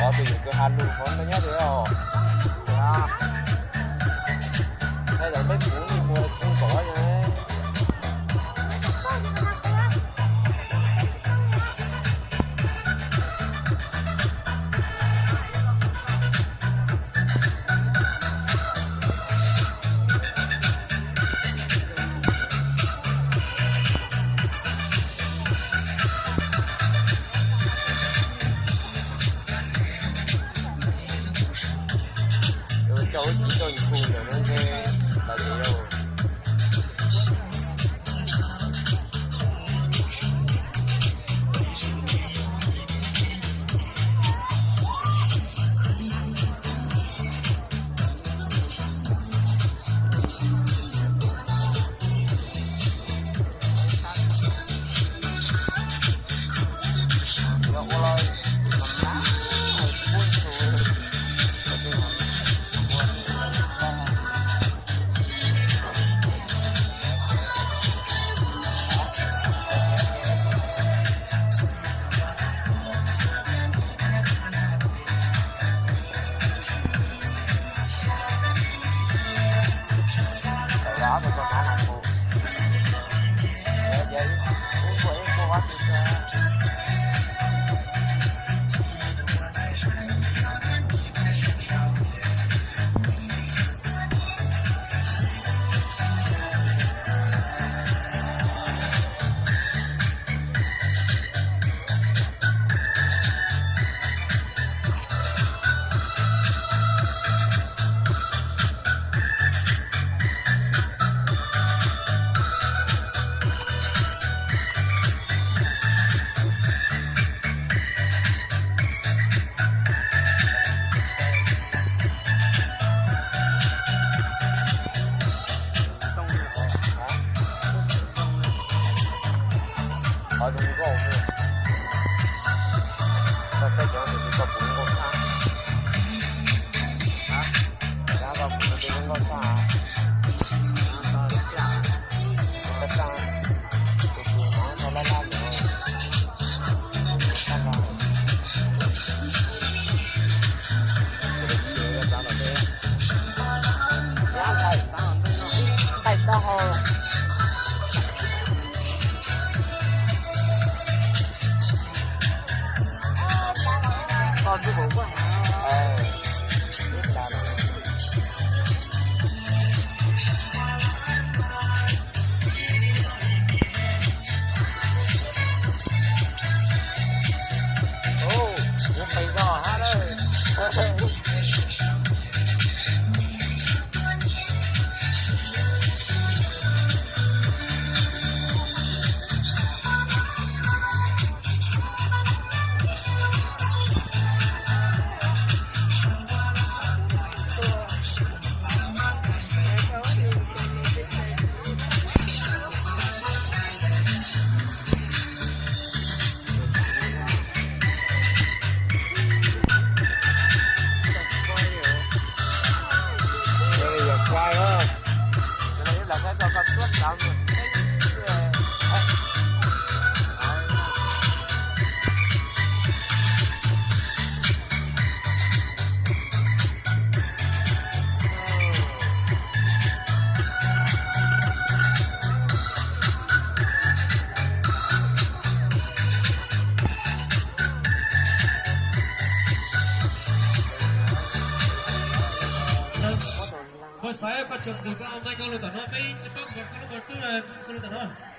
Qhov twg yus kws has lug qhov ntawd nyob twg os. Tej zaum peb kuv ib muag txug kom ne. Coj ub txiv coj yus hu ntawm no ntshe tas ces yog. Kuv xav koj tsuas ntws koj ua nqaij koj lug tom no, peb tsis paub koj lub koj lub tom no.